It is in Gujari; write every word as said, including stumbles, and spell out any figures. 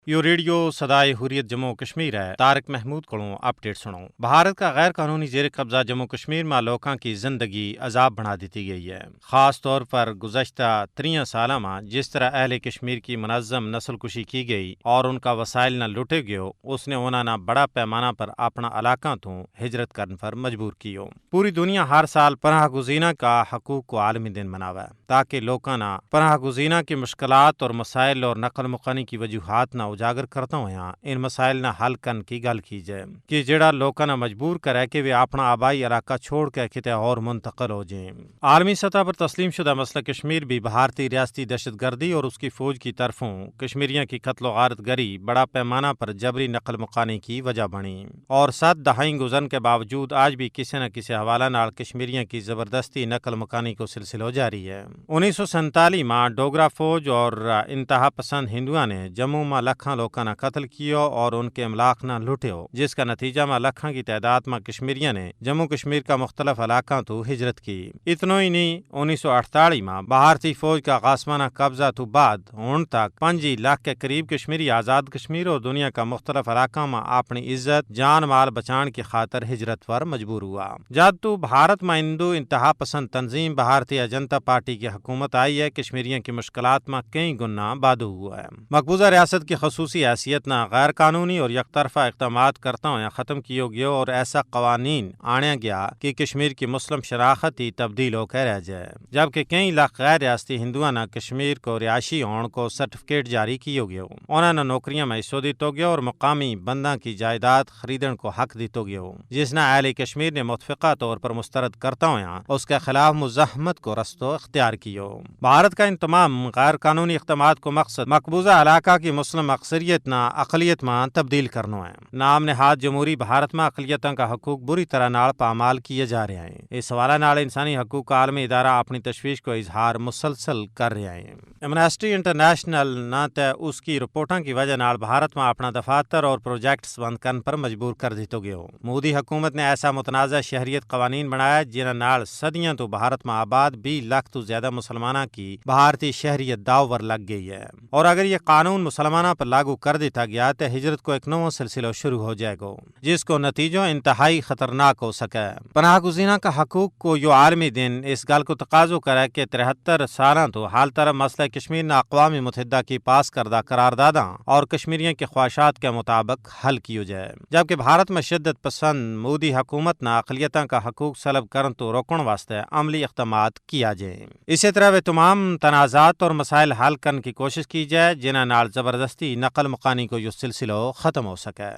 یوہ ریڈیو سدائے حریت جموں و کشمیر ہے۔ طارق محمود کولوں اپڈیٹ سنو۔ بھارت کا غیر قانونی زیر قبضہ جموں و کشمیر ما لوکاں کی زندگی عذاب بنا دتی گئی ہے۔ خاص طور پر گزشتہ تریاں سالاں ما جس طرح اہل کشمیر کی منظم نسل کشی کی گئی اور ان کا وسائل نا لٹے گیو، اس نے انہاں نا بڑا پیمانا پر اپنا علاقاں توں ہجرت کرن پر مجبور کیو۔ پوری دنیا ہر سال پناہ گزینہ کا حقوق کو عالمی دن مناوے تاکہ لوکاں نا پناہ گزینہ کی مشکلات اور مسائل اور نقل مکانی کی وجوہات نا اجاگر کرتا ہویا ان مسائل نا حل کرن کی گل کی جائے، کہ جیڑا لوکاں نا مجبور کرے کہ ویہ اپنا آبائی علاقہ چھوڑ کے کتے اور منتقل ہو جائیں۔ عالمی سطح پر تسلیم شدہ مسئلہ کشمیر بھی بھارتی ریاستی دہشت گردی اور اس کی فوج کی طرفوں کشمیریاں کی قتل و غارت گری بڑا پیمانا پر جبری نقل مکانی کی وجہ بنی، اور سات دہائیں گزرن کے باوجود آج بھی کسے نہ کسے حوالہ نال کشمیریاں کی زبردستی نقل مکانی کو سلسلو جاری ہے۔ انیس سو سینتالیس ما ڈوگرا فوج اور انتہا پسند ہندوؤں نے جموں ما لکھاں لوکاں نا قتل کیو اور ان کے املاک نا لٹیو، جس کا نتیجہ ما لکھاں کی تعداد ما کشمیریاں نے جموں کشمیر کا مختلف علاقاں تو ہجرت کی۔ اتنو ہی نہیں، انیس سو اٹھتالیس ما بھارتی فوج کا غاسمانہ قبضہ تو بعد ہن تک پنجی لکھ کے قریب کشمیری آزاد کشمیر اور دنیا کا مختلف علاقاں ما اپنی عزت جان مال بچان کی خاطر ہجرت پر مجبور ہوا۔ جد تو بھارت ما ہندو انتہا پسند تنظیم بھارتی جنتا پارٹی کی حکومت آئی ہے، کشمیریاں کی مشکلات ما کئی گنا بادو ہوا ہے۔ مقبوضہ ریاست کی خصوصی حیثیت نا غیر قانونی اور یک طرفہ اقدامات کرتا ہویا ختم کیو گیو اور ایسا قوانین آنیا گیا کہ کشمیر کی مسلم شناخت ہی تبدیل ہو کے رہ جائے، جبکہ کئی لکھ غیر ریاستی ہندوؤں نا کشمیر کو رہائشی ہون کو سرٹیفکیٹ جاری کیو گیو۔ انہاں نا نوکریاں ما حصو دیتو گیو اور مقامی بنداں کی جائیداد خریدن کو حق دیتو گیو، جس نا اہل کشمیر نے متفقہ طور پر مسترد کرتا ہویا اس کے خلاف مزاحمت کو رستو اختیار کیو۔ بھارت کا ان تمام غیر قانونی اقدامات کو مقصد مقبوضہ علاقہ کی مسلم اکثریت نا اقلیت ما تبدیل کرنو ہے۔ نام نہاد جمہوری بھارت ما اقلیتاں کا حقوق بری طرح نال پامال کیے جا رہے ہیں۔ اس حوالہ نال انسانی حقوق کا عالمی ادارہ اپنی تشویش کو اظہار مسلسل کر رہے ہیں۔ ایمنسٹی انٹرنیشنل نا تے اس کی رپورٹاں کی وجہ نال بھارت ما اپنا دفاتر اور پروجیکٹس بند کرن پر مجبور کر دیتو گیو۔ مودی حکومت نے ایسا متنازعہ شہریت قوانین بنایا جنہاں نال صدیاں تو بھارت ما آباد بیس لکھ تو زیادہ مسلماناں کی بھارتی شہریت داؤ پر لگ گئی ہے، اور اگر یہ قانون مسلماناں پر لاگو کر دیتا گیا تو ہجرت کو ایک نو سلسلو شروع ہو جائے گو، جس کو نتیجو انتہائی خطرناک ہو سکے۔ پناہ گزینہ کا حقوق کو یوہ عالمی دن اس گل کو تقاضو کرے کہ ترہتر سالاں تو حال طرح مسئلہ کشمیر نا اقوام متحدہ کی پاس کردہ قرار داداں اور کشمیریاں کے خواہشات کے مطابق حل کیو جائے، جبکہ بھارت ما شدت پسند مودی حکومت نا اقلیتاں کا حقوق سلب کرن تو روکن واسطے عملی اقدامات کیا جائیں۔ اسے طرح ویہ تمام تنازعات اور مسائل حل کرن کی کوشش کی جائے جنہاں نال زبردستی نقل مکانی کو یوہ سلسلو ختم ہو سکے۔